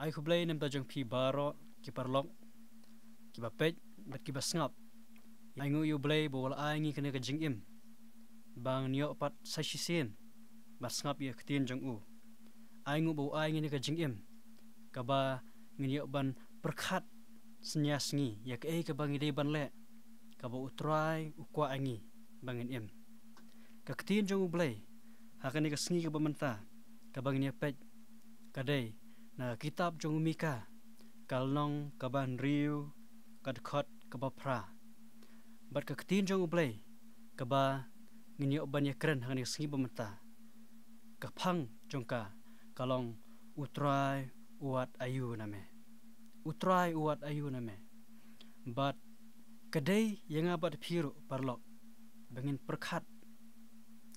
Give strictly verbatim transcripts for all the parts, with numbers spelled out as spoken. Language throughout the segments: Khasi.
Ai khublei namar jong phi baroh ki paralok, ki ba peit bad ki ba sngap. Ai nguh ïa U Blei ba u la ai ngi kane ka jingim ba ngin ïoh pat sa shisien ban sngap ïa ka ktien jong u. Ai nguh ba u ai ngi kane ka jingim kaba ngin ïoh ban pyrkhat sngi ar sngi ïa kaei kaba ngi dei ban leh, kaba U Trai u kwah ïa ngi ba ngin im. Ka ktien jong U Blei ha kane ka sngi kaba mynta kaba ngin ïa peit ka dei na ka kitab jong u Mika, ka lynnong kaba hynriew, ka dkhot kaba phra. Bad ka ktien jong U Blei kaba ngin ïoh ban ïa kren ha kane ka sngi ba mynta, ka phang jong ka ka long: U Trai u wad aïu na me. U Trai u wad aïu na me. Bad ka dei ïa nga bad phi ruh paralok ba ngin pyrkhat,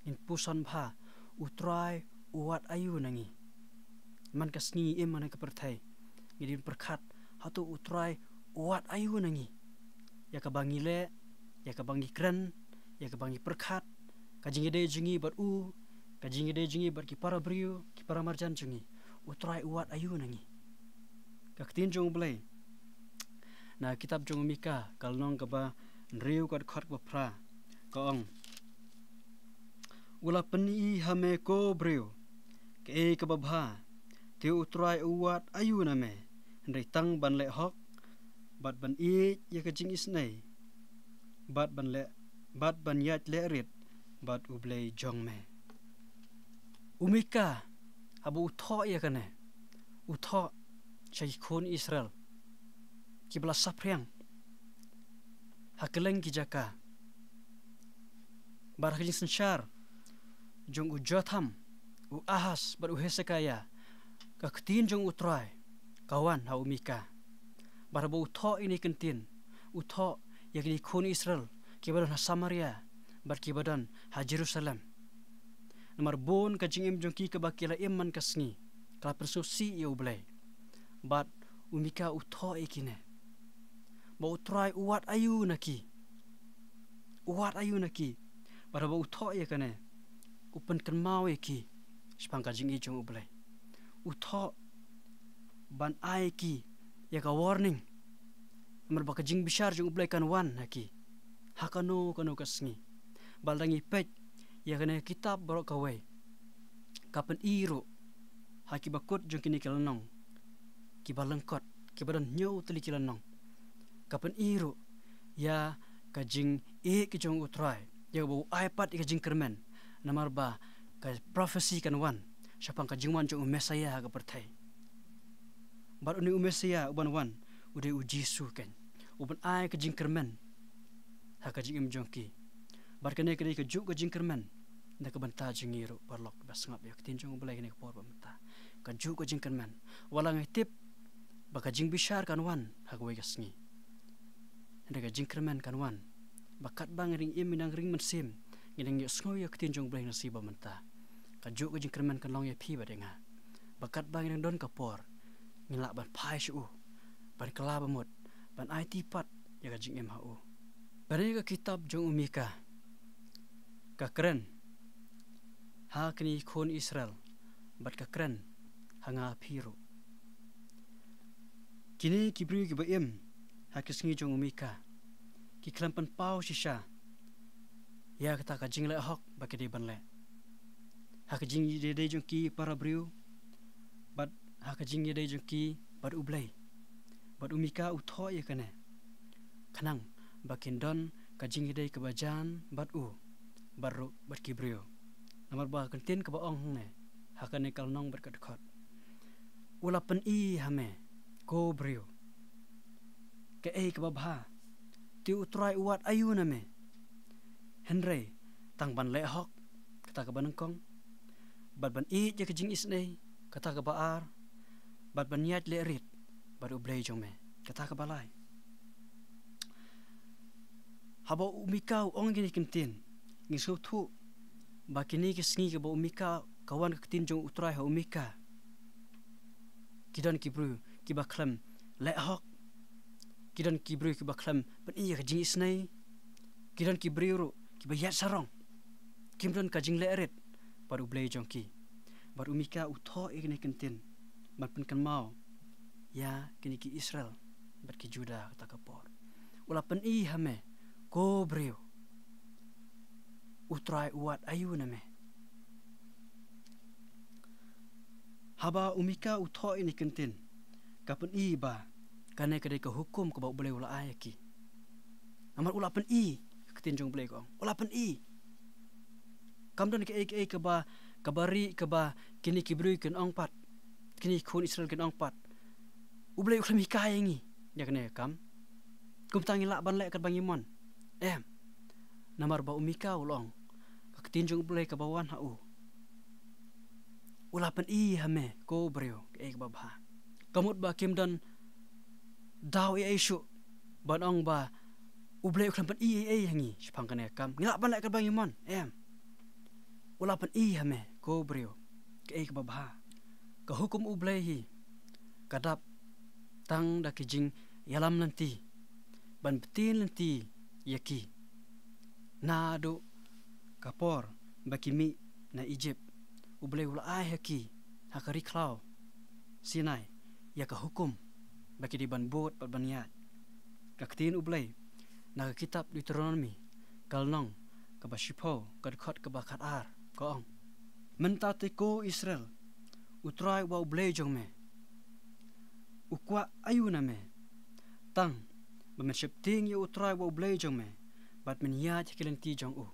ngin puson bha: U Trai u wad aïu na ngi? Man ka sngi im ha kane ka pyrthei, ngi dei ban pyrkhat hato U Trai u wad aïu na ngi? Ïa kaba ngi leh, ïa kaba ngi kren, ïa kaba ngi pyrkhat, ka jingïadei jong ngi bad u, ka jingïadei jong ngi bad ki para briew, ki para marjan jong ngi, U Trai u wad aïu na ngi? Ka ktien jong U Blei na kitab jong u Mika, ka lynnong kaba hynriew, ka dkhot kaba phra, ka ong: U la pyni ha me, ko briew, kaei kaba bha, te U Trai u wad aïu na me, hynrei tang ban leh hok, bad ban ïeit ïa ka jingisynei, bad ban leh, bad ban ïaid leh rit bad U Blei jong me. U Mika, haba u thoh ïa kane, u thoh sha ki khun Israel kiba la saphriang ha kylleng ki jaka. Bad ha ka jingsynshar jong u Jotham, u Ahaz bad u Hesekiah, ka ktien jong U Trai ka wan ha u Mika. Bad haba u thoh ïa kine ki ktien, u thoh ïa kine ki khun Israel kiba don ha Samaria bad kiba don ha Jerusalem. Namar bun ka jingim jong ki kaba ki la im man ka sngi ka la pynsngewsih ïa U Blei. Bad u Mika u thoh ïa kine ba U Trai u wad aïu na ki. U wad aïu na ki. Bad haba u thoh ïa kane, u pynkynmaw ïa ki shaphang ka jingïeit jong U Blei. U thoh ban ai ïa ki ïa ka warning, namar ba ka jingbishar jong U Blei kan wan ha ki ha kano kano ka sngi. Bad lada ngi peit ïa kane ka kitab baroh kawei, ka pyni ruh ha kiba kut jong kine ki lynnong kiba lyngkot, kiba don hynñiew tylli ki lynnong, ka pyni ruh ïa ka jingïeit ka jong U Trai, ïa kaba u ai pat ïa ka jingkyrmen, namar ba ka prophecy kan wan shaphang ka jingwan jong u Messiah ha ka pyrthei. Bad une u Messiah uban wan u dei u Jisu keiñ, uban ai ka jingkyrmen ha ka jingim jong ki. Bad kane ka dei kajuh ka jingkyrmen na ka bynta jong ngi ruh paralok ba sngap ïa ka ktien jong U Blei kane ka por ba mynta. Kajuh ka jingkyrmen, wat la ngi tip ba ka jingbishar kan wan ha kawei ka sngi, hynrei ka jingkyrmen kan wan ba katba ngi dang im, ngi dang ring mynsiem, ngi dang ïohsngew ïa ka ktien jong U Blei na ka sngi ba mynta. Kajuh ka jingkyrmen kan long ïa phi bad ïa nga ba katba ngi dang don ka por, ngin lah ban phai sha u, ban kylla bamut, ban aiti pat ïa ka jingim ha u. Bad ïa ka kitab jong u Mika ka kren ha kine ki khun Israel, bad ka kren ha nga phi ruh. Kine ki briew kiba im ha ki sngi jong u Mika ki khlem pynpaw shisha ïa kata ka jingleh hok ba ki dei ban leh ha ka jingïadei jong ki para briew, bad ha ka jingïadei jong ki bad U Blei. Bad u Mika u thoh ïa kane khnang ba kin don ka jingïadei kaba jan bad u, bad ruh bad ki briew. Namar ba ka ktien kaba ong hangne ha kane ka lynnong bad ka dkhot: U la pyni ha me, ko briew, kaei kaba bha, te U Trai u wad aïu na me, hynrei tang ban leh hok, kata kaba nyngkong, bad ban ïeit ïa ka jingisynei, kata kaba ar, bad ban ïaid leh rit bad U Blei jong me, kata kaba lai. Haba u Mika u ong kine ki ktien, ngi sngewthuh ba kine ki sngi kaba u Mika, ka wan ka ktien jong U Trai ha u Mika, ki don ki briew kiba khlem leh hok, ki don ki briew kiba khlem pyni ïa ka jingisynei, ki don ki briew ruh kiba ïaid sarong, kim don ka jingleh rit bad U Blei jong ki. Bad u Mika u thoh ïa kine ki ktien ban pynkynmaw ïa kine ki Israel bad ki Juda kata ka por. U la pyni ha me, ko briew, U Trai u wad aïu na me. Haba u Mika u thoh ïa kine ki ktien, ka pyni ba kane ka dei ka hukum kaba U Blei u la ai ïa ki. Namar u la pyni, ka ktien jong U Blei ka ong, u la pyni. Kam don kaei kaei kaba, kaba ri, kaba kine ki briew kin ong pat, kine ki khun Israel kin ong pat, U Blei u khlem hikai ïa ngi ïa kane ka kam. Kumta ngi lah ban leh katba ngi mon. Em. Namar ba u Mika u la ong, ka ktien jong U Blei kaba wan ha u, u la pyni ha me, ko briew, kaei kaba bha. Ka mut ba kim don daw ei ei shuh ban ong ba U Blei u khlem pyni ei ei ha ngi shaphang kane ka kam. Ngi lah ban leh katba ngi mon. Em. U la pyni ha me, ko briew, kaei kaba bha. Ka hukum U Blei hi ka dap tang da ki jingïalam lynti, ban btin lynti ïa ki. Naduh ka por ba ki mih na Ijipt, U Blei u la ai ha ki, ha ka ri khlaw Sinai, ïa ka hukum ba ki dei ban bud bad ban ïaid. Ka ktien U Blei na ka kitab Deuteronomi, ka lynnong kaba shiphew, ka dkhot kaba khatar, ka ong, mynta te ko Israel, U Trai uba U Blei jong me u kwah aïu na me, tang ba men sheptieng ïa U Trai uba U Blei jong me, bad men ïaid ha ki lynti jong u,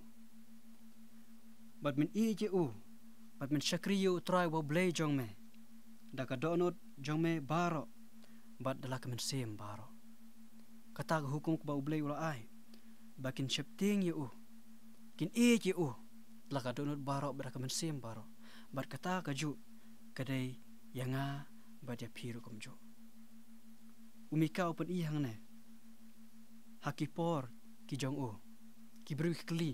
bad men ïeit ïa u, bad men shakri ïa U Trai uba U Blei jong me da ka dohnud jong me baroh, bad da la ka mynsiem baroh. Kata ka hukum kaba U Blei u la ai, ba kin sheptieng ïa u, kin ïeit ïa u da la ka dohnud baroh bad da ka mynsiem baroh. Bad kata kajuh ka dei ïa nga bad ïa phi ruh kumjuh. U Mika u pyni hangne, ha ki por ki jong u, ki briew ki kylli,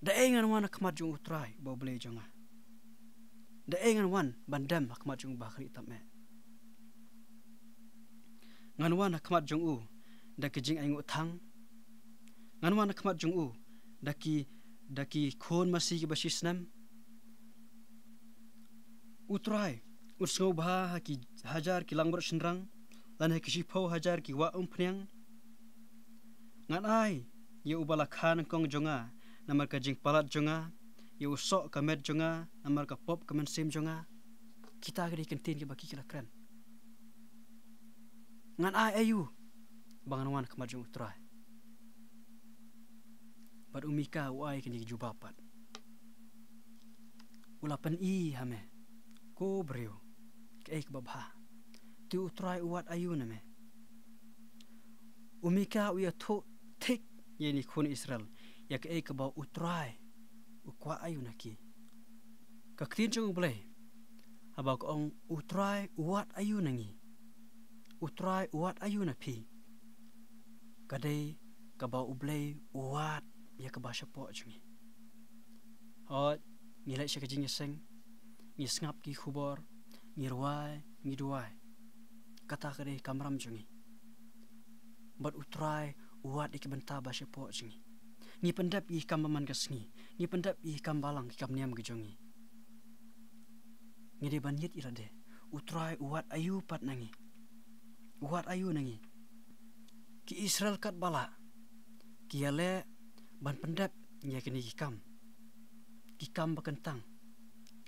da ei ngan wan ha khmat jong U Trai uba U Blei jong nga? Da ei ngan wan ban dem ha khmat jong u ba ha ka ri tam eh? Ngan wan ha khmat jong u da ki jingainguh thang? Ngan wan ha khmat jong u da ki, da ki khun masi kiba shisnem? U Trai un sngewbha ha ki hajar ki langbrot shynrang, lane ha ki shiphew hajar ki wah umphniang? Ngan ai ïa uba la kha nyngkong jong nga namar ka jingpalat jong nga, ïa u soh ka met jong nga namar ka pop ka mynsiem jong nga? Kita ki dei ki ktien kiba ki la kren. Ngan ai aïu ba ngan wan ha khmat jong U Trai? Bad u Mika u ai kine ki jubab pat. U la pyni ha me, ko briew, kaei kaba bha. Te U Trai u wad aïu na me? U Mika u ïathuh thik ïa kine ki khun Israel ïa kaei kaba U Trai u kwah aïu na ki. Ka ktien jong U Blei, haba ka ong U Trai u wad aïu na ngi, U Trai u wad aïu na phi, ka dei kaba U Blei u wad ïa kaba shapoh jong ngi. Hooid, ngi leit sha ka jingïaseng, ngi sngap ki khubor, ngi rwai, ngi duwai. Kata ka dei ka kamram jong ngi. Bad U Trai u wad ïa ki bynta ba shapoh jong ngi. Ngi pyndep ïa ki kam ba man ka sngi, ngi pyndep ïa ki kam balang, ki kam niam ki jong ngi. Ngi dei ban ïit ïa lade. U Trai u wad aïu pat na ngi? U wad aïu na ngi? Ki Israel katba lah ki ïaleh ban pyndep ïa kine ki kam, ki kam ba kyntang,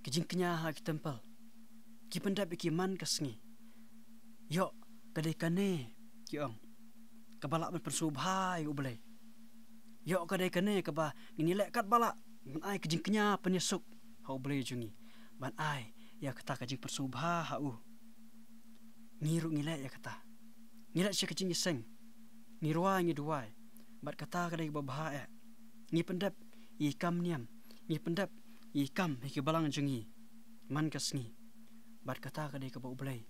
ki jingkñia ha ki templ, ki pyndep ïa ki man ka sngi. Ïoh, ka dei kane, ki ong, kaba lah ban pynsngewbha ïa U Blei. Ïoh, ka dei kane kaba ngin ïaleh katba lah, ban ai ka jingkñia pynïasuk ha U Blei jong ngi, ban ai ïa kata ka jingpynsngewbha ha u. Ngi ruh ngi leh ïa kata. Ngi leit sha ka jingïaseng, ngi rwai, ngi duwai. Bad kata ka dei kaba bha eh. Ngi pyndep ïa ki kam niam, ngi pyndep ïa ki kam ha ki balang jong ngi man ka sngi. Bad kata ka dei kaba U Blei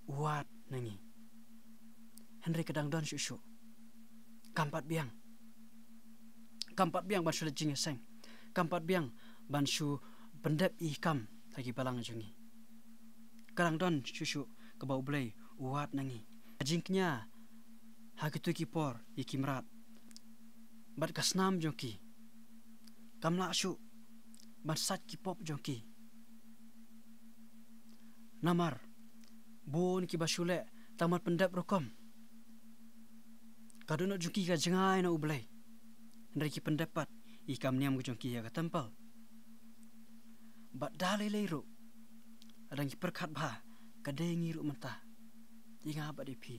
u wad na ngi. Hynrei ka dang don shuh shuh. Kam pat biang. Kam pat biang ban shu leit jingïaseng. Kam pat biang ban shu pyndep ïa ki kam ha ki balang jong ngi. Ka dang don shuh shuh kaba U Blei u wad na ngi. Ka jingkñia ha kito ki por ïa ki mrad bad ka snam jong ki, kam lah shuh ban sait ki pop jong ki. Namar bun kiba shu leh tang ban pyndep rukom. Ka dohnud jong ki ka jngai na U Blei, hynrei ki pyndep pat ïa ki kam niam ka jong ki ha ka templ. Bad da lei lei ruh, hadang ki pyrkhat bha, ka dei ngi ruh mynta, ïa nga bad ïa phi,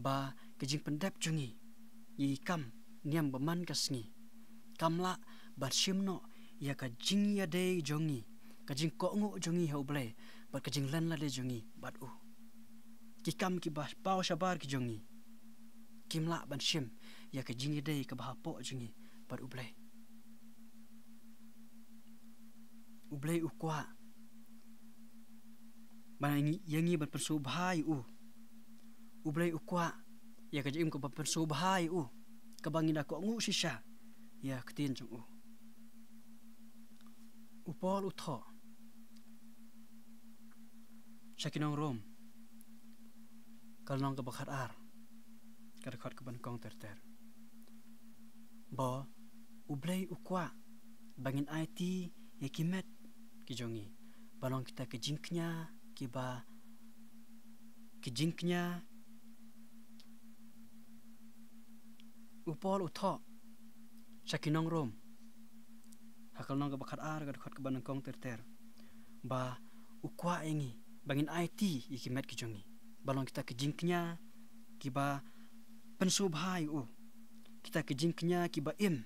ba ka jingpyndep jong ngi ïa ki kam niam ba man ka sngi kam lah ban shim noh ïa ka jingïadei jong ngi, ka jingkohnguh jong ngi ha U Blei, bad ka jinglen lade jong ngi bad U. Ki kam kiba paw shabar ki jong ngi kim lah ban shim ïa ka jingïadei kaba hapoh jong ngi bad U Blei. U Blei u kwah ban ïa ngi, ïa ngi ban pynsngewbha ïa U. U Blei u kwah ïa ka jingim kaba pynsngewbha ïa U, kaba ngin da kohnguh shisha ïa ka ktien jong U. U Paul u thoh sha ki nong Rom, ka lynnong kaba khat ar, ka dkhot kaba nyngkong ter ter, ba U Blei u kwah ba ngin aiti ïa ki met ki jong ngi ba long kita ki jingkñia, kiba, ki jingkñia. U Paul u thoh sha ki nong Rom, ha ka lynnong kaba khat ar, ka dkhot kaba nyngkong ter ter, ba u kwah ïa ngi ba ngin aiti ïa ki met ki jong ngi ba long kita ki jingkñia kiba pynsngewbha ïa U, kita ki jingkñia kiba im,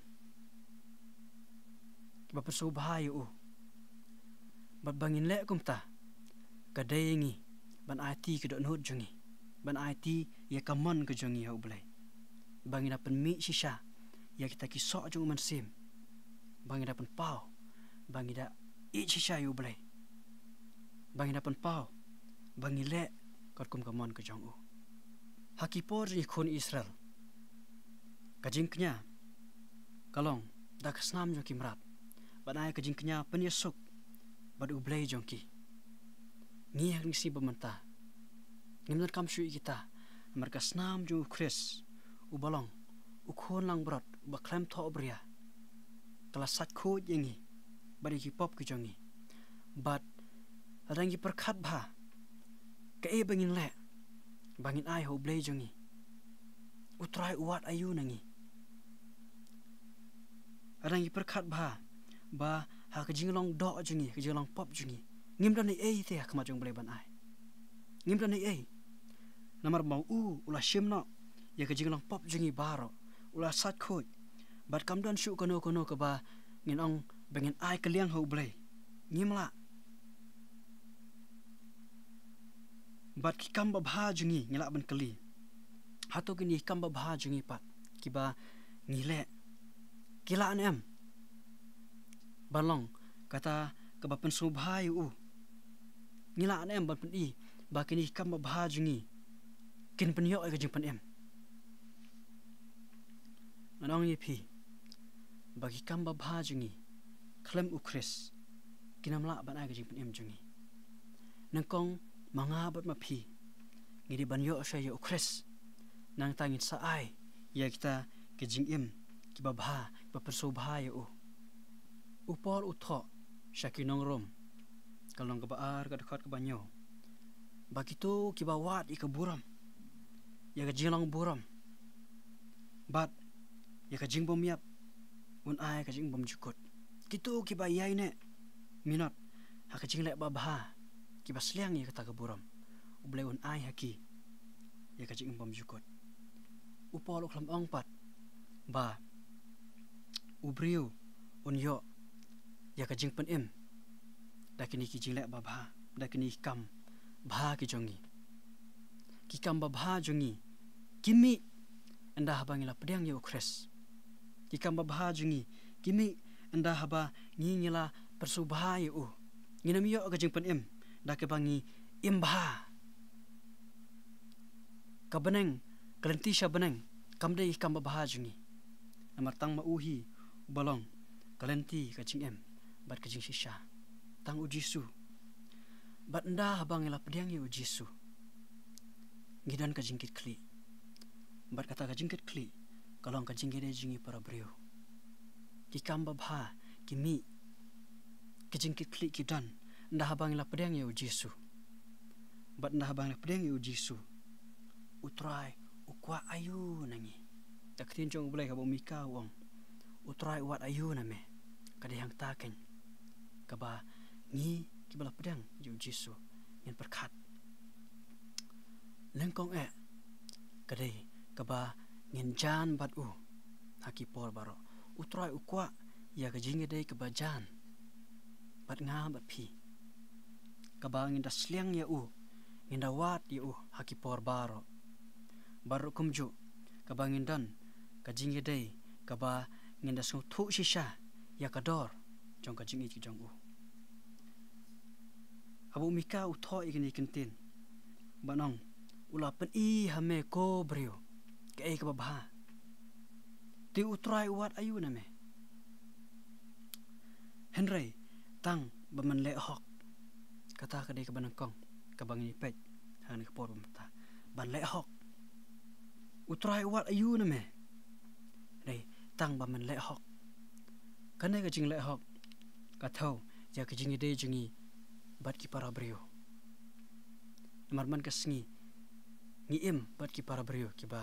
kiba pynsngewbha ïa U. Bad ba ngin leh kumta, ka dei ïa ngi ban aiti ïa ka dohnud jong ngi, ban aiti ïa ka mon ka jong ngi ha U Blei, ba ngin da pynmih shisha ïa kita ki soh jong U Mynsiem, ba ngin da pynpaw, ba ngin da ïeit shisha ïa U Blei, ba ngin da pynpaw ba ngi leh katkum ka mon ka jong U. Ha ki por jong ki khun Israel, ka jingkñia ka long da ka snam jong ki mrad, ban ai ka jingkñia pynïasuk bad U Blei jong ki. Ngi ha kane ka sngi ba mynta ngim donkam shuh ïa kita, namar ka snam jong U Khrist, uba long U Khun langbrot uba khlem thohbria, ka la sait khuid ïa ngi bad ïa ki pop ki jong ngi. Bad hadang ngi pyrkhat bha kaei ba ngin leh ba ngin ai ha U Blei jong ngi, U Trai u wad aïu na ngi? Hadang ngi pyrkhat bha ba ha ka jinglong doh jong ngi, ka jinglong pop jong ngi, ngim don ei ei te ha khmat jong U Blei ban ai. Ngim don ei ei. Namar ba U u la shim noh ïa ka jinglong pop jong ngi baroh, u la sait khuid. Bad kam don shuh kano kano kaba ngin ong ba ngin ai kylliang ha U Blei. Ngim lah. Bad ki kam babha jong ngi, ngi lah ban kylli, hato kine ki kam babha jong ngi pat kiba ngi leh, ki lah ne em ban long kata kaba pynsngewbha ïa U? Ngi lah ne em ban pyni ba kine ki kam babha jong ngi kin pynïoh ïa ka jingpynim? Ngan ong ïa phi ba ki kam babha jong ngi khlem U Khrist kin ym lah ban ai ka jingpynim jong ngi. Nyngkong ma nga bad ma phi ngi dei ban ïoh sha ïa U Khrist, nangta ngin sa ai ïa kita ki jingim kiba bha, kiba pynsngewbha ïa U. U Paul u thoh sha ki nong Rom, ka lynnong kaba ar, ka dkhot kaba hynñiew, ba kito kiba wad ïa ka burom, ïa ka jinglong burom bad ïa ka jingbymïap, un ai ka jingbymjukut. Kito kiba ïaineh minot ha ka jingleh babha, kiba sliang ïa kata ka burom, U Blei un ai ha ki ïa ka jingbymjukut. U Paul u khlem ong pat ba u briew un ïoh ïa ka jingpynim da kine ki jingleh babha, da kine ki kam bha ki jong ngi. Ki kam babha jong ngi ki mih ynda haba ngi la pdiang ïa U Khrist. Ki kam babha jong ngi ki mih ynda haba ngi, ngi la pynsngewbha ïa U. Ngin ym ïoh ka jingpynim da kaba ngi im bha. Ka bneng, ka lynti sha bneng kam dei ki kam babha jong ngi. Namar tang ma U hi uba long ka lynti, ka jingim bad ka jingshisha, tang U Jisu. Bad ynda haba ngi la pdiang ïa U Jisu, ngi don ka jingkitkhlieh. Bad kata ka jingkitkhlieh ka long ka jingïadei jong ngi para briew. Ki kam babha ki mih, ka jingkitkhlieh ki don. Nda haba ngi la pdiang ïa u Jisu. Bad nda haba ngi la pdiang ïa u Jisu, u Trai u kwah aïu na ngi? Da ka ktien jong U Blei kaba u Mika u ong, u Trai u wad aïu na me? Ka dei hangta keiñ kaba ngi kiba la pdiang ïa u Jisu ngin pyrkhat. Nyngkong eh, ka dei kaba ngin jan bad u ha ki por baroh. U Trai u kwah ïa ka jingïadei kaba jan bad nga bad phi, kaba ngin da sliang ïa u, ngin da wad ïa u ha ki por baroh. Baroh kumjuh, kaba ngin don ka jingïadei kaba ngin da sngewthuh shisha ïa ka dor jong ka jingïeit ka jong u. Haba u Mika u thoh ïa kine ki ktien, ba ong, u la pyni ha me ko briew kaei kaba bha. Te u Trai u wad aïu na me? Hynrei tang ba men leh hok. Kata ka dei kaba nyngkong kaba ngi peit ha kane ka por ba mynta. Ban leh hok. U Trai u wad aïu na me? Hynrei tang ba men leh hok. Kane ka jingleh hok ka thew ïa ka jingïadei jong ngi bad ki para briew. Namar man ka sngi ngi im bad ki para briew kiba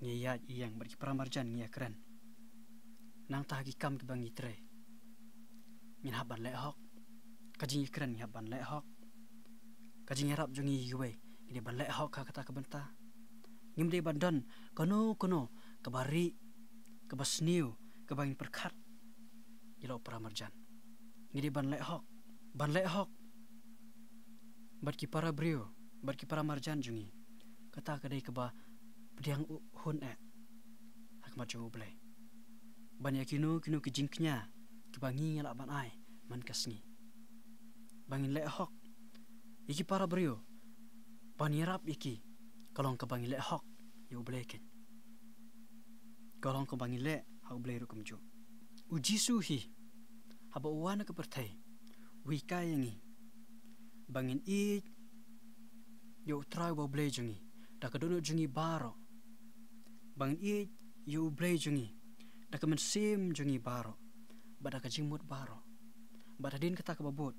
ngi ïaid ïeng, bad ki para marjan ngi ïakren. Nangta ha ki kam kiba ngi trei, ngin hap ban leh hok. Ka jingïakren ngi hap ban leh hok. Ka jingïarap jong ngi ïa kiwei, ngi dei ban leh hok ha kata ka bynta. Ngim dei ban don kano kano kaba rieh, kaba sniew, kaba ngin pyrkhat ïa la u para marjan. Ngi dei ban leh hok, ban leh hok bad ki para briew, bad ki para marjan jong ngi. Kata ka dei kaba pdiang u hun eh ha khmat jong U Blei. Ban ïa kino kino ki jingkñia kiba ngi ngi lah ban ai man ka sngi, ba ngin leh hok ïa ki para briew, ban ïarap ïa ki, ka long kaba ngi leh hok ïa U Blei keiñ. Ka long kaba ngi leh ha U Blei ruh kumjuh. U Jisu hi, haba u wan na ka pyrthei, u hikai ïa ngi ba ngin ïeit ïa U Trai uba U Blei jong ngi da ka dohnud jong ngi baroh. Ba ngin ïeit ïa U Blei jong ngi da ka mynsiem jong ngi baroh, bad da ka jingmut baroh. Bad hadien kata kaba bud,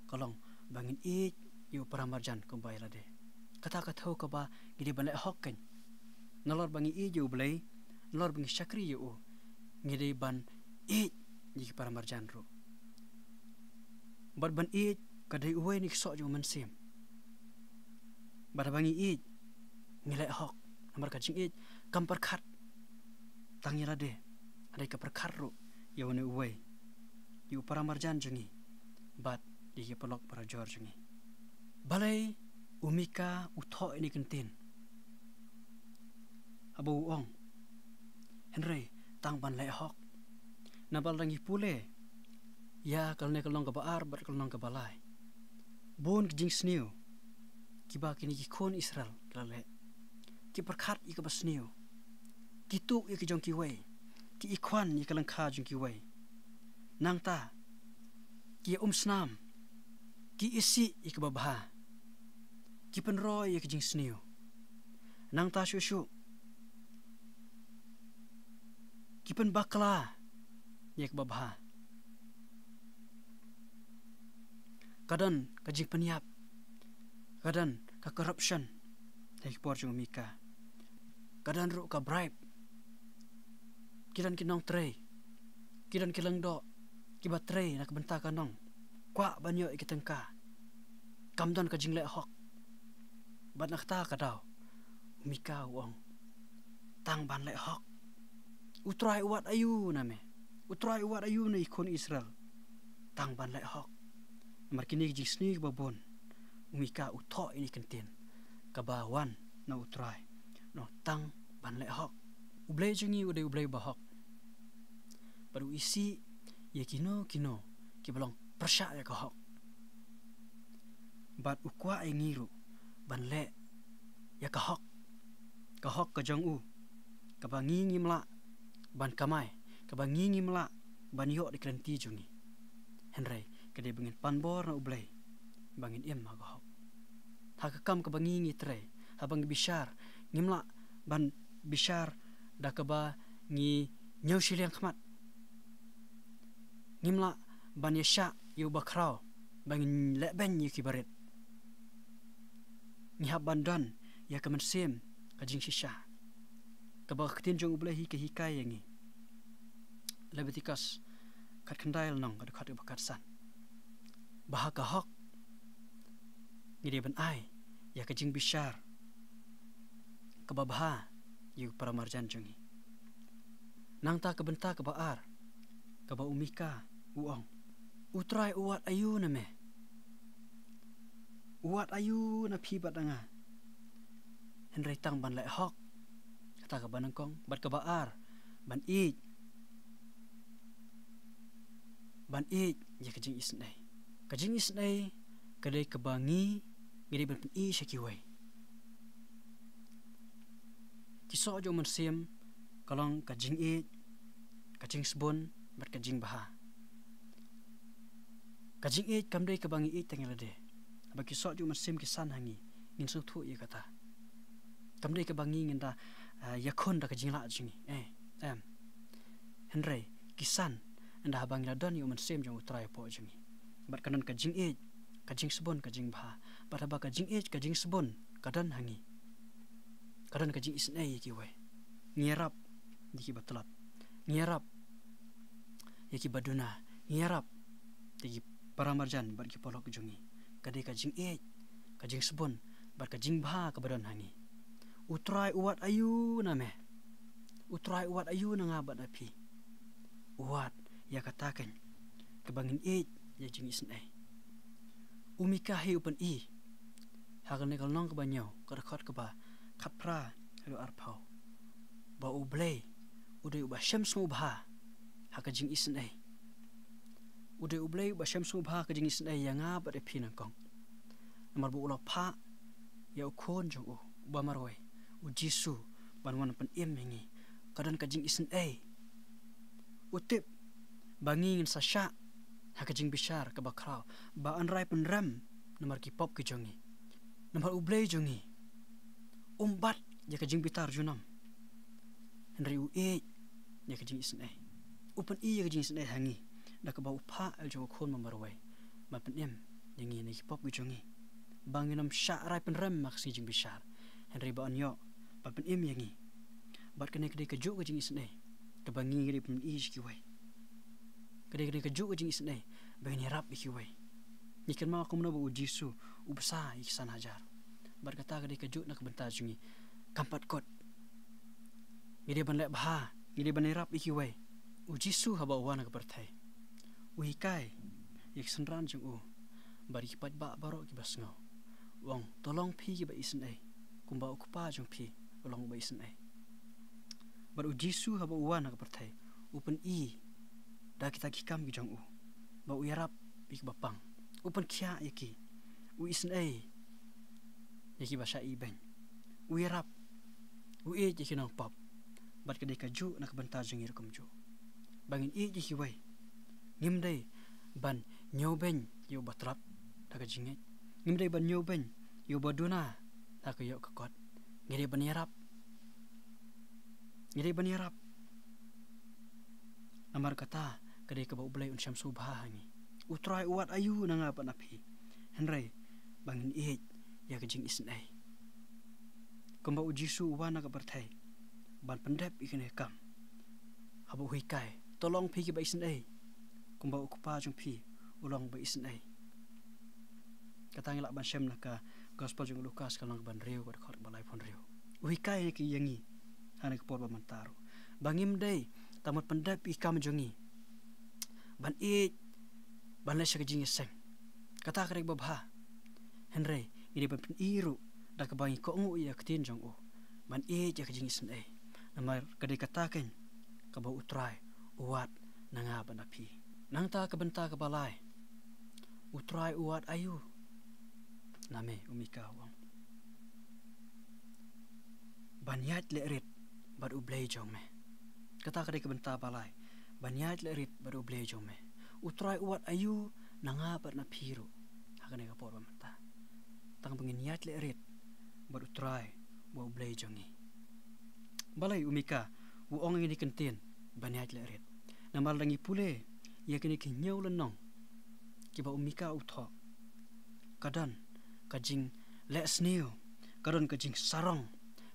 ka long ba ngin ïeit ïa u para marjan kumba ïa lade. Kata ka thew kaba ngi dei ban leh hok keiñ. Nalor ba ngi ïeit ïa U Blei, nalor ba ngi shakri ïa u, ngi dei ban ïeit ïa ki para marjan ruh. Bad ban ïeit ka dei uwei na ki soh jong u mynsiem. Bad haba ngi ïeit, ngi leh hok. Namar ka jingïeit kam pyrkhat tang ïa lade, hynrei ka pyrkhat ruh ïa une uwei, ïa u para marjan jong ngi, bad ïa ki paralok parajor jong ngi. Balei u Mika u thoh ïa kine ki ktien? Haba u ong, hynrei tang ban leh hok. Naba lada ngi pule ïa kane ka lynnong kaba ar bad ka lynnong kaba lai, bun ki jingsniew kiba kine ki khun Israel ki la leh. Ki pyrkhat ïa kaba sniew, ki tuh ïa ki jong kiwei, ki ïakhwan ïa ka lyngkha jong kiwei. Nangta ki ïa um snam, ki isih ïa kaba bha, ki pynroi ïa ki jingsniew. Nangta shuh shuh ki pynbakla ïa kaba bha. Ka don ka jingpynïap, ka don ka corruption ha ki por jong u Mika. Ka don ruh ka bribe. Ki don ki nongtrei, ki don ki lyngdoh kiba trei na ka bynta ka nong, kwah ban ïoh ïa ki tyngka. Kam don ka jingleh hok. Bad na kata ka daw u Mika u ong, tang ban leh hok. U Trai u wad aïu na me? U Trai u wad aïu na ki khun Israel? Tang ban leh hok. Namar kine ki jingsniew kiba bun, u Mika u thoh ïa kine ki ktien kaba wan na u Trai. Nong, tang ban leh hok. U Blei jong ngi u dei U Blei ba hok. Bad u isih ïa kino kino kiba long pyrshah ïa ka hok. Bad u kwah ïa ngi ruh ban leh ïa ka hok. Ka hok ka jong u, kaba ngi ngim lah ban kamai, kaba ngi ngim lah ban ïoh da ki lynti jong ngi. Hynrei ka dei ba ngin pan bor na U Blei ba ngin im ha ka hok. Ha ka kam kaba ngi ngi trei, haba ngi bishar, ngim lah ban bishar da kaba ngi ñiew shiliang khmat. Ngim lah ban ïashah ïa u bakhraw ba ngin leh beiñ ïa ki barit. Ngi hap ban don ïa ka mynsiem ka jingshisha, kaba ka ktien jong U Blei hi ka hikai ïa ngi. Leviticus khatkhyndai lynnong, ka dkhot kaba khatsan. Ba ha ka hok ngi dei ban ai ïa ka jingbishar kaba bha ïa u paramarjan jong ngi. Nangta ka bynta kaba ar, kaba u Mika u ong: U Trai u wad aïu na me? U wad aïu na phi bad na nga? Hynrei tang ban leh hok, kata kaba nyngkong, bad kaba ar, ban ïeit, ban ïeit ïa ka jingisynei. Ka jingisynei ka dei kaba ngi, ngi dei ban pyni sha kiwei. Ki soh jong u mynsiem ka long ka jingïeit, ka jingsbun, bad ka jingbha. Ka jingïeit kam dei kaba ngi ïeit tang ïa lade, ba ki soh jong u mynsiem ki san ha ngi, ngin sngewthuh ïa kata. Kam dei kaba ngi ngin da, ah, ïakhun da ka jinglah jong ngi. Eh, em. Hynrei ki san ynda haba ngi la don ïa u mynsiem jong U Trai hapoh jong ngi, bad ka don ka jingïeit, ka jingsbun, ka jingbha. Bad haba ka jingïeit, ka jingsbun ka don ha ngi, ka don ka jingisynei ïa kiwei. Ngi ïarap ïa kiba tlot, ngi ïarap ïa kiba duna, ngi ïarap ïa ki paramarjan bad ki paralok jong ngi. Ka dei ka jingïeit, ka jingsbun, bad ka jingbha kaba don ha ngi. U Trai u wad aïu na me? U Trai u wad aïu na nga bad na phi? U wad ïa kata keiñ, kaba ngin ïeit ïa ka jingisynei. U Mika hi u pyni ha kane ka lynnong kaba hynñiew, ka dkhot kaba khatphra haduh arphew, ba U Blei u dei uba shem sngewbha ha ka jingisynei. U dei U Blei uba shem sngewbha ha ka jingisynei ïa nga bad ïa phi nyngkong. Namar ba u la phah ïa u Khun jong u uba marwei, U Jisu, ban wan pynim ïa ngi. Ka don ka jingisynei. U tip ba ngi ngin sa shah ha ka jingbishar kaba khraw, ba yn rai pynrem namar ki pop ki jong ngi. Namar U Blei jong ngi um bat ïa ka jingbitar junom, hynrei u ïeit ïa ka jingisynei. U pyni ïa ka jingisynei ha ngi da kaba u phah ïa u jong u Khun ba marwei, ban pynim ïa ngi na ki pop ki jong ngi, ba ngin ym shah rai pynrem ha ka sngi jingbishar, hynrei ba yn ïoh ban pynim ïa ngi. Bad kane ka dei kajuh ka jingisynei kaba ngi, ngi dei ban pyni sha kiwei. Ka dei, ka dei kajuh ka jingisynei ba ngin ïarap ïa kiwei. Ngi kynmaw kumno ba U Jisu u bsa ïa ki san hajar. Bad kata ka dei kajuh na ka bynta jong ngi. Kam pat kut. Ngi dei ban leh bha, ngi dei ban ïarap ïa kiwei. U Jisu haba u wan ha ka pyrthei, u hikai ïa ki synran jong u bad ïa ki paidbah baroh kiba sngew. U ong, "To long phi kiba isynei, kumba u Kpa jong phi u long uba isynei." Bad U Jisu haba u wan ha ka pyrthei, u pyni da kita ki kam ki jong u ba u ïarap ïa kiba pang, u pynkhiah ïa ki, u isynei ïa kiba shah ibeiñ, u ïarap, u ïeit ïa ki nongpop. Bad ka dei kajuh na ka bynta jong ngi ruh kumjuh, ba ngin ïeit ïa kiwei. Ngim dei ban ñiewbeiñ ïa uba tlot da ka jingngeit. Ngim dei ban ñiewbeiñ ïa uba duna da ka ïoh ka kot. Ngi dei ban ïarap. Ngi dei ban ïarap. Namar kata ka dei kaba U Blei un shem sngewbha ha ngi. U Trai u wad aïu na nga bad na phi, hynrei ba ngin ïeit ïa ka jingisynei. Kumba U Jisu u wan ha ka pyrthei ban pyndep ïa kane ka kam, haba u hikai, "To long phi kiba isynei, kumba u Kpa jong phi u long uba isynei." Kata ngi lah ban shem na ka Gospel jong u Lukas, ka lynnong kaba hynriew, ka dkhot kaba laiphew hynriew. U hikai ïa ngi, ha kane ka por ba mynta ruh, ba ngim dei tang ban pyndep ïa ki kam jong ngi, ban ïeit, ban leh sha ka jingïaseng. Kata ka dei kaba bha. Hynrei ngi dei ban pyni ruh da kaba ngi kohnguh ïa ka ktien jong u, ban ïeit ïa ka jingisynei. Namar ka dei kata keiñ kaba U Trai u wad na nga bad na phi. Nangta ka bynta kaba lai, U Trai u wad aïu na me, u Mika u ong? Ban ïaid leh rit bad U Blei jong me. Kata ka dei ka bynta ba lai. Ban ïaid leh rit bad U Blei jong me. U Trai u wad aïu na nga bad na phi ruh ha kane ka por ba mynta? Tang ba ngin ïaid leh rit bad U Trai, uba U Blei jong ngi. Balei u Mika u ong ïa kine ki kyntien ban ïaid leh rit? Namar lada ngi pule ïa kine ki hynñiew lynnong kiba u Mika u thoh, ka don ka jingleh sniew, ka don ka jingsarong,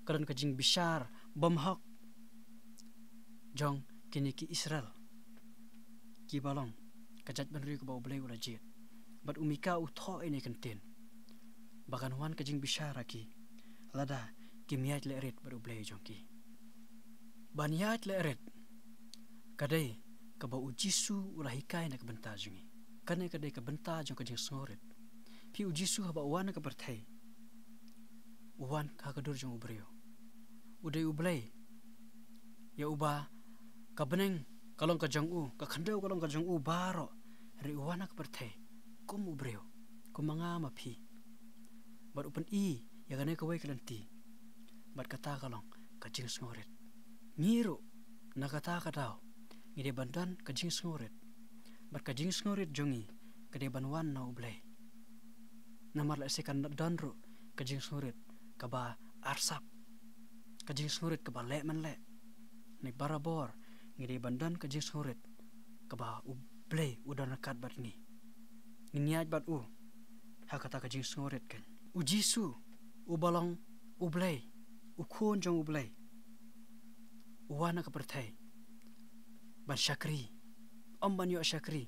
ka don ka jingbishar bymhok jong kine ki Israel kiba long ka jaitbynriew kaba U Blei u la jied. Bad u Mika u thoh ïa kane ka ktien ba kan wan ka jingbishar ha ki lada kim ïaid leh rit bad U Blei jong ki. Ban ïaid leh rit ka dei kaba U Jisu u la hikai na ka bynta jong ngi. Kane ka dei ka bynta jong ka jingsngewrit. Phi, U Jisu haba u wan na ka pyrthei, u wan ha ka dur jong u briew. U dei U Blei, ïa uba ka bneng ka long ka jong u, ka khyndew ka long ka jong u baroh. Hynrei u wan ha ka pyrthei kum u briew, kum ma nga ma phi. Bad u pyni ïa kane kawei ka lynti. Bad kata ka long ka jingsngewrit. Ngi ruh na kata ka daw ngi dei ban don ka jingsngewrit. Bad ka jingsngewrit jong ngi ka dei ban wan na U Blei. Namar lehse kan don ruh ka jingsngewrit kaba arsap, ka jingsngewrit kaba leh man leh. Hynrei barabor ngi dei ban don ka jingsngewrit kaba U Blei u don ryngkat bad ngi. Ngin ïaid bad u ha kata ka jingsngewrit kan. U Jisu, uba long U Blei, U Khun jong U Blei, u wan na ka pyrthei ban shakri, ym ban ïoh shakri.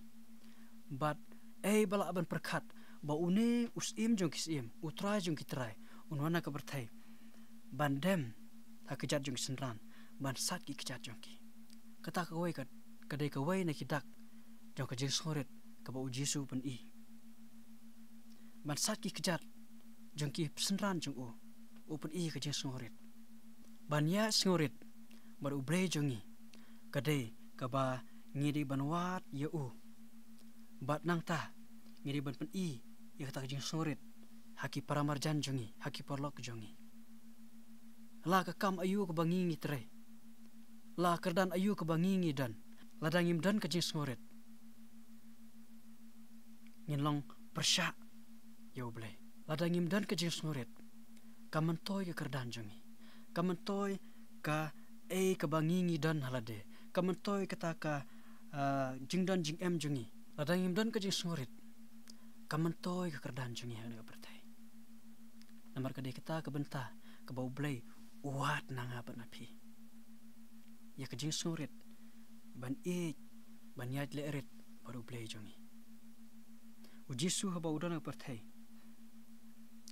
Bad ei ba lah ban pyrkhat ba une u Syiem jong ki syiem, U Trai jong ki trai, un wan na ka pyrthei ban dem ha ki kjat jong ki synran, ban sait ki kjat jong ki. Kata kawei ka, ka dei kawei na ki dak jong ka jingsngewrit kaba U Jisu u pyni. Ban sait ki kjat jong ki synran jong u, u pyni ka jingsngewrit. Ban ïaid sngewrit bad U Blei jong ngi ka dei kaba ngi dei ban wad ïa u. Bad nangta ngi dei ban pyni ïa kata ka jingsngewrit ha ki paramarjan jong ngi, ha ki paralok jong ngi. La ka kam aïu kaba ngi ngi trei, la kyrdan aïu kaba ngi ngi don, lada ngim don ka jingsngewrit, ngin long pyrshah ïa U Blei. Lada ngim don ka jingsngewrit, kam myntoi ka kyrdan jong ngi, kam myntoi kaei kaba ngi ngi don ha lade, kam myntoi kata ka, ah, jingdon jingem jong ngi. Lada ngim don ka jingsngewrit, kam myntoi ka kyrdan jong ngi ha kane ka pyrthei. Namar ka dei kata ka bynta kaba U Blei u wad na nga bad na phi, ïa ka jingsngewrit ban ïeit, ban ïaid leh rit bad U Blei jong ngi. U Jisu haba u don ha ka pyrthei,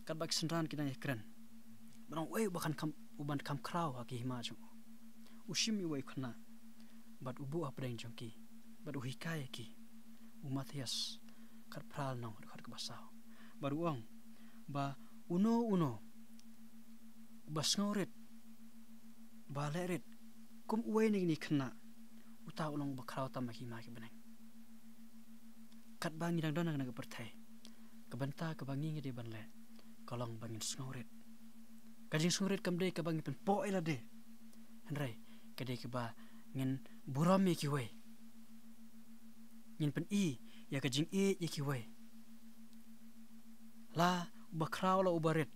katba ki synran ki dang ïakren, ba dang uei uba kan kham, uban kham khraw ha ki hima jong u, u shim ïa uwei u khynnah bad u buh hapdeng jong ki bad u hikai ïa ki. U Mathaios khatphra lynnong, dkhot kaba saw. Bad u ong ba uno uno uba sngewrit, ba leh rit kum uwei na kine ki khynnah, uta u long uba khraw tam ha ki hima ki bneng. Katba ngi dang don ha kane ka pyrthei, ka bynta kaba ngi ngi dei ban leh ka long ba ngin sngewrit. Ka jingsngewrit kam dei kaba ngi pynpoh ïa lade, hynrei ka dei kaba ngin burom ïa kiwei, ngin pyni ïa ka jingïeit ïa kiwei. La uba khraw la uba rit,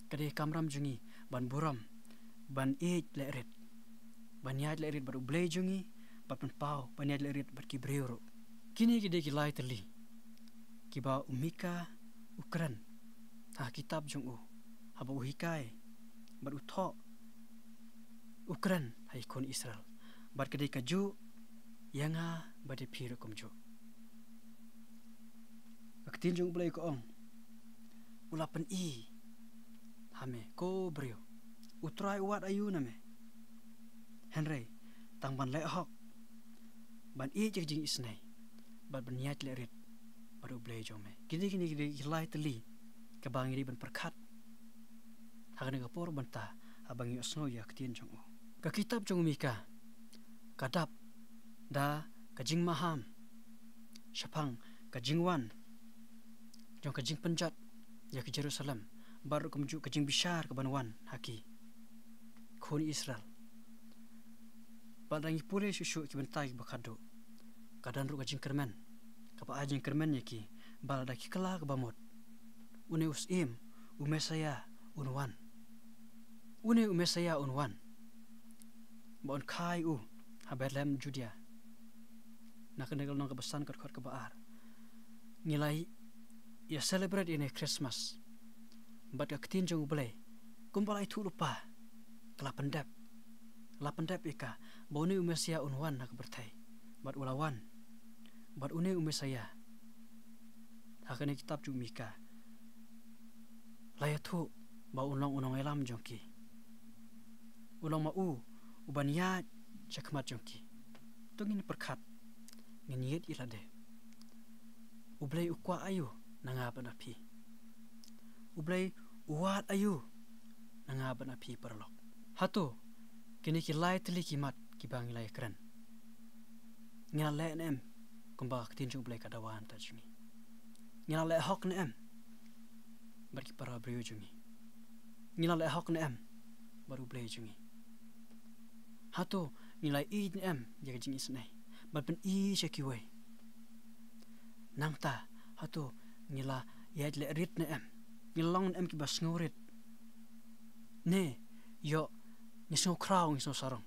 ka dei ka kamram jong ngi ban burom, ban ïeit leh rit, ban ïaid leh rit bad U Blei jong ngi, bad pynpaw ban ïaid leh rit bad ki briew ruh. Kine ki dei ki lai tylli kiba u Mika u kren ha kitab jong u, haba u hikai bad u thoh, u kren ha ki khun Israel. Bad ka dei kajuh ïa nga bad ïa phi ruh kumjuh. Ka ktien jong U Blei ka ong, u la pyni ha me ko briew, U Trai u wad aïu na me, hynrei tang ban leh hok, ban ïeit ïa ka jingisynei, bad ban ïaid leh rit bad U Blei jong me. Kine, kine, kine ki lai tylli kaba ngi dei ban pyrkhat ha kane ka por bynta haba ngi ïohsngew ïa ka ktien jong u. Ka kitab jong u Mika ka dap da ka jingmaham shaphang ka jingwan jong ka jingpynjot ïa ka Jerusalem, bad ruh kumjuh ka jingbishar kaban wan ha ki khun Israel. Bad lada ngi pule shuh shuh ki bynta kiba khadduh, ka don ruh ka jingkyrmen kaba ai jingkyrmen ïa ki ba lada ki kylla kaba mut, une u Syiem, u Messaïah un wan. Une u Messaïah un wan, ba un kha ïa u ha Bethlehem Judia. Na kane ka lynnong kaba san, ka dkhot kaba ar. Ngi la ïa celebrate ïa kane Christmas bad ka ktien jong U Blei, kumba la ïathuh lypa, ka la pyndep, la pyndep ïa ka ba une u Messiah un wan ha ka pyrthei. Bad u la wan. Bad une u Messiah, ha kane ka kitab jong u Mika, la ïathuh ba un long u nongïalam jong ki. U long ma u uban ïaid sha khmat jong ki. To ngin pyrkhat, ngin ïeit ïa lade. U Blei u kwah aïu na nga bad na phi? U Blei u wad aïu na nga bad na phi, paralok? Hato kine ki lai tylli ki mat kiba ngi la ïakren, ngi la leh ne em kumba ka ktien jong U Blei ka dawa na ka bynta jong ngi? Ngi la leh hok ne em bad ki para briew jong ngi? Ngi la leh hok ne em bad U Blei jong ngi? Hato ngi la ïeit ne em ïa ka jingisynei bad pyni sha kiwei? Nangta, hato ngi la ïaid leh rit ne em? Ngi la long ne em kiba sngewrit? Ne ïoh ngi sngew khraw, ngi sngew sarong?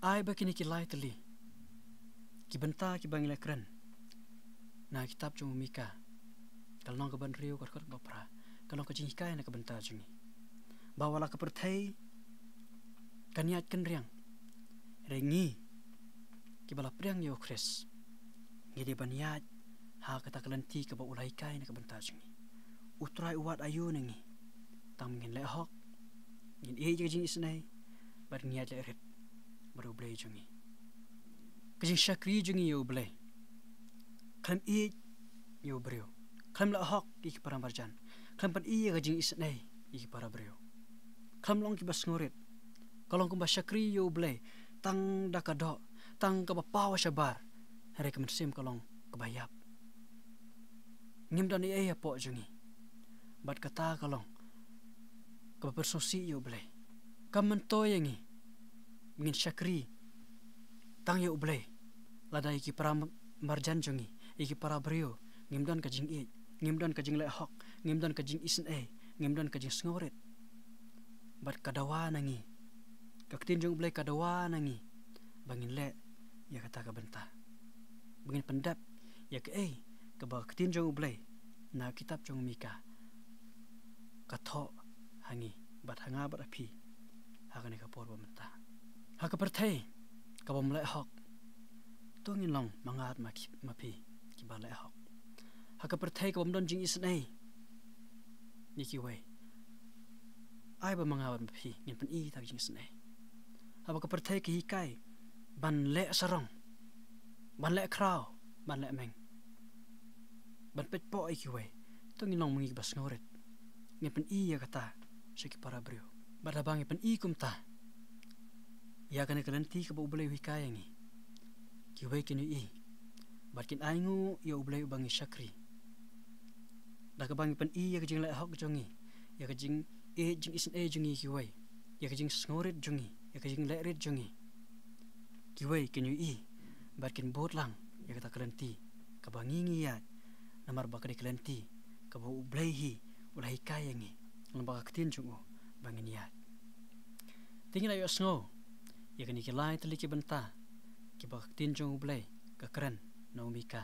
Ai ba kine ki lai tylli ki bynta kiba ngi la kren na ka kitab jong u Mika, ka lynnong kaba hynriew, ka dkhot kaba phra, ka long ka jinghikai na ka bynta jong ngi, ba wat la ka pyrthei kan ïaid kan riang, hynrei ngi kiba la pdiang ïa U Khrist, ngi dei ban ïaid ha kata ka lynti kaba u la hikai na ka bynta jong ngi. U Trai u wad aïu na ngi? Tang ngin leh hok, ngin ïeit ïa ka jingisynei bad ngin ïaid leh rit bad U Blei jong ngi. Ka jingshakri jong ngi ïa U Blei, khlem ïeit ïa u briew, khlem leh hok ïa ki para marjan, khlem pyni ïa ka jingisynei ïa ki para briew, khlem long kiba sngewrit, ka long kumba shakri ïa U Blei tang da ka doh, tang kaba paw shabar, hynrei ka mynsiem ka long kaba ïap. Ngim don ei ei hapoh jong ngi. Bad kata ka long kaba pynsngewsih ïa U Blei. Kam myntoi ïa ngi ba ngin shakri tang ïa U Blei, lada ïa ki para marjan jong ngi, ïa ki para briew, ngim don ka jingïeit, ngim don ka jingleh hok, ngim don ka jingisynei, ngim don ka jingsngewrit. Bad ka dawa na ngi, ka ktien jong U Blei ka dawa na ngi ba ngin leh ïa kata ka bynta, ba ngin pyndep ïa kaei kaba ka ktien jong U Blei na ka kitab jong u Mika ka thoh ha ngi bad ha nga bad ha phi ha kane ka por ba mynta. Ha ka pyrthei kabym leh hok, to ngin long ma nga bad ma ki, ma phi, kiba leh hok. Ha ka pyrthei kabym don jingisynei ïa kiwei, ai ba ma nga bad ma phi ngin pyni ïa ka jingisynei. Haba ka pyrthei ka hikai ban leh sarong, ban leh khraw, ban leh meng, ban peit poh ïa kiwei, to ngin long ma ngi kiba sngewrit. Ngin pyni ïa kata sha ki para briew. Bad haba ngi pyni kumta ïa kane ka lynti kaba U Blei u hikai ïa ngi, kiwei kin ïohi bad kin ainguh ïa U Blei uba ngi shakri. Da kaba ngi pyni ïa ka jingleh hok jong ngi, ïa ka jingïeit jingisynei jong ngi ïa kiwei, ïa ka jingsngewrit jong ngi, ïa ka jingleh rit jong ngi, kiwei kin ïohi bad kin bud lang ïa kata ka lynti kaba ngi ngi ïaid, namar ba ka dei ka lynti kaba U Blei hi u la hikai ïa ngi lyngba ka ktien jong u ba ngin ïaid. Te ngin ïa ïohsngew ïa kine ki lai tylli ki bynta kiba ka ktien jong U Blei ka kren na u Mika,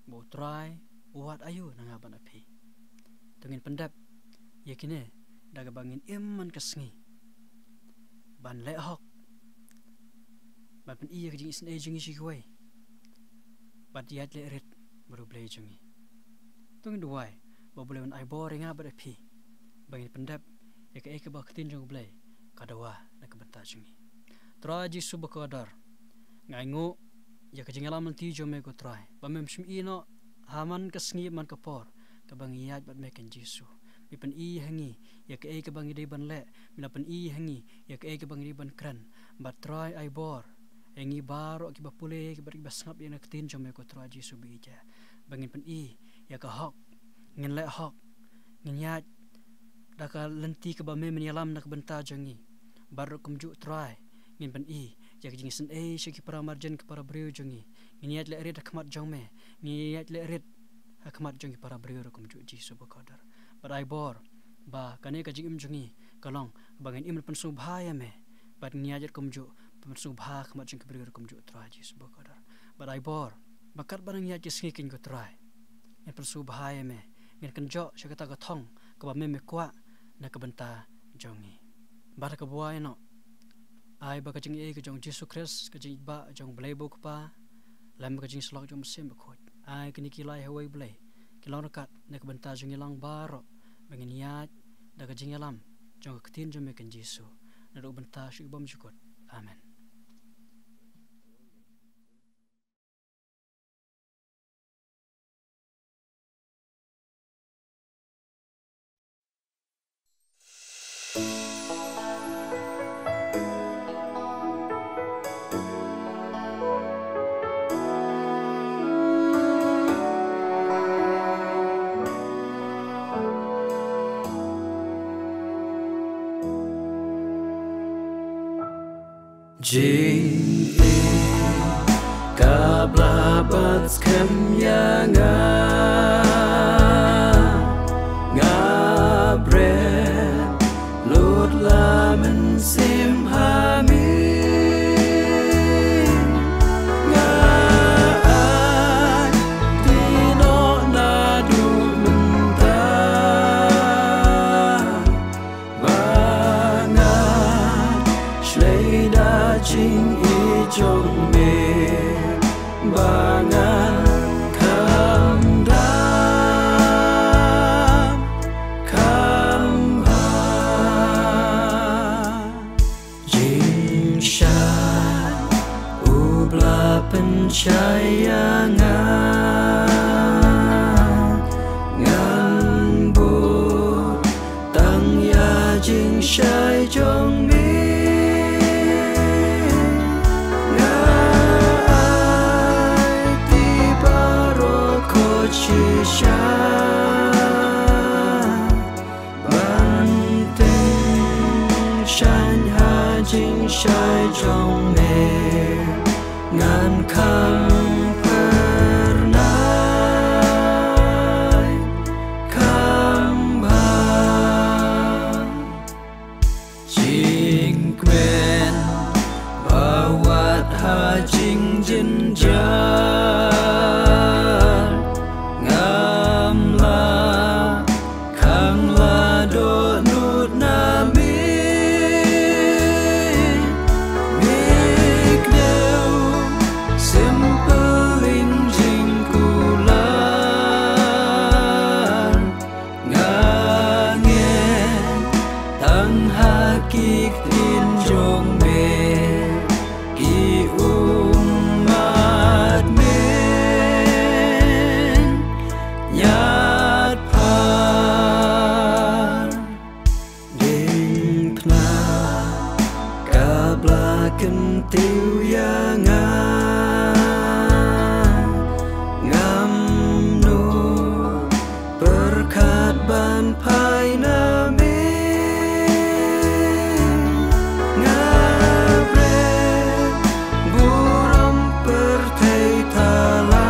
ba U Trai u wad aïu na nga bad na phi. To ngin pyndep ïa kine da kaba ngin im man ka sngi ban leh hok, ban pyni ïa ka jingisynei jong ngi sha kiwei, bad ïaid leh rit bad U Blei jong ngi. To ngin duwai ba U Blei un ai bor ïa nga bad ïa phi ba ngin pyndep ïa kaei kaba ka ktien jong U Blei ka dawa na ka bynta jong ngi. Trai Jisu bakordor, nga ainguh ïa ka jingïalam lynti jong me ko Trai, ba mem shim ïehnoh ha man ka sngi man ka por kaba ngi ïaid bad me, Kynrad Jisu. Me pyni ha ngi ïa kaei kaba ngi dei ban leh, me la pyni ha ngi ïa kaei kaba ngi dei ban kren. Bad Trai, ai bor ïa ngi baroh kiba pule, kiba, kiba sngap ïa ka ktien jong me ko Trai Jisu ba ïeit, ba ngin pyni ïa ka hok, ngin leh hok, ngin ïaid da ka lynti kaba me men ïalam na ka bynta jong ngi. Bad ruh kumjuh Trai, ngin pyni ïa ka jingisynei sha ki para marjan, ki para briew jong ngi. Ngin ïaid leh rit ha khmat jong me, ngin ïaid leh rit ha khmat jong ki para briew ruh kumjuh, Jisu bakordor. Bad ai bor ba kane ka jingim jong ngi ka long ba ngin im pynsngewbha ïa me, bad ngin ïaid kumjuh pynsngewbha ha khmat jong ki briew ruh kumjuh, Trai Jisu bakordor. Bad ai bor ba katba nang ïaid ki sngi keiñ ko Trai, Ngin pynsngewbha ïa me, ngin kynjoh sha kata ka thong kaba me me kwah na ka bynta jong ngi. Bad ha kaba ïa no, ai ba ka jingïeit ka jong Jisu Khrist, ka jingïeit ba jong Blei ba u Kpa, lem ka jingïasyllok jong Mynsiem Bakhuid, ai kine ki lai ha uwei u Blei ki long ryngkat na ka bynta jong ngi lang baroh, ba ngin ïaid da ka jingïalam jong ka ktien jong me Kynrad Jisu, naduh mynta sha u bymjukut. Amen. Jingïeit ka bla ban skhem ïa nga, nga bret lut la mynsiem ha me. Nga ai ti noh naduh mynta. Ba ngan shlei da jingïeit jong me, ba ngan kham dang kham bha. Jingshai u bla pynshai ïa nga, ngan bud tang ïa jingshai jong me. Nga ai ti baroh khuid shisha ban tyngshaiñ ha jingshai jong me. Ngan kham phyrnai kham bha. Jingkmen ba wad ha jingjynjar, ngam lah khang la dohnud na me. Me kdew symboling jingkular. Nga ngeit tang ha ki ktien jong me, ki ummat mynïaid phar. Diengphna ka bla kyntiew ïa nga, ngam nud pyrkhat ban phai na me. Nga bret burom pyrthei thala.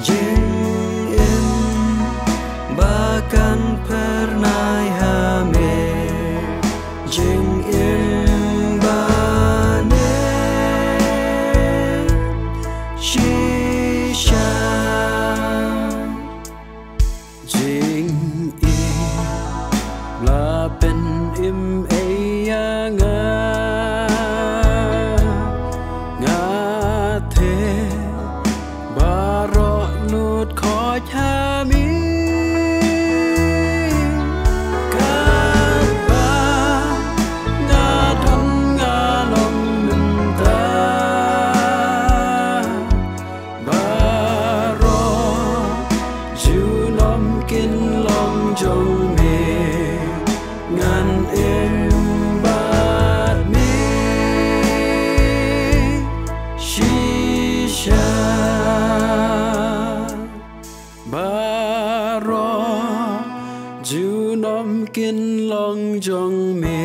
Jingim ba kan phyrnai ha me, jingim ba ne shisha. Jingïeit la pynim ei ïa nga, nga theh baroh nud khuid ha me. Katba nga don nga long mynta, baroh junom kin long jong me. Ngan im bad me shisha. Baroh junom kin long jong me.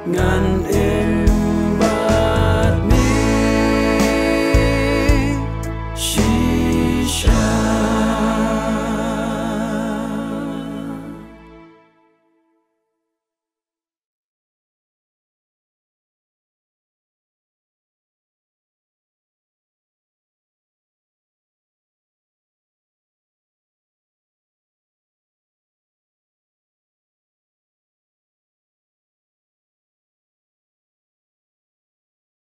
Ngan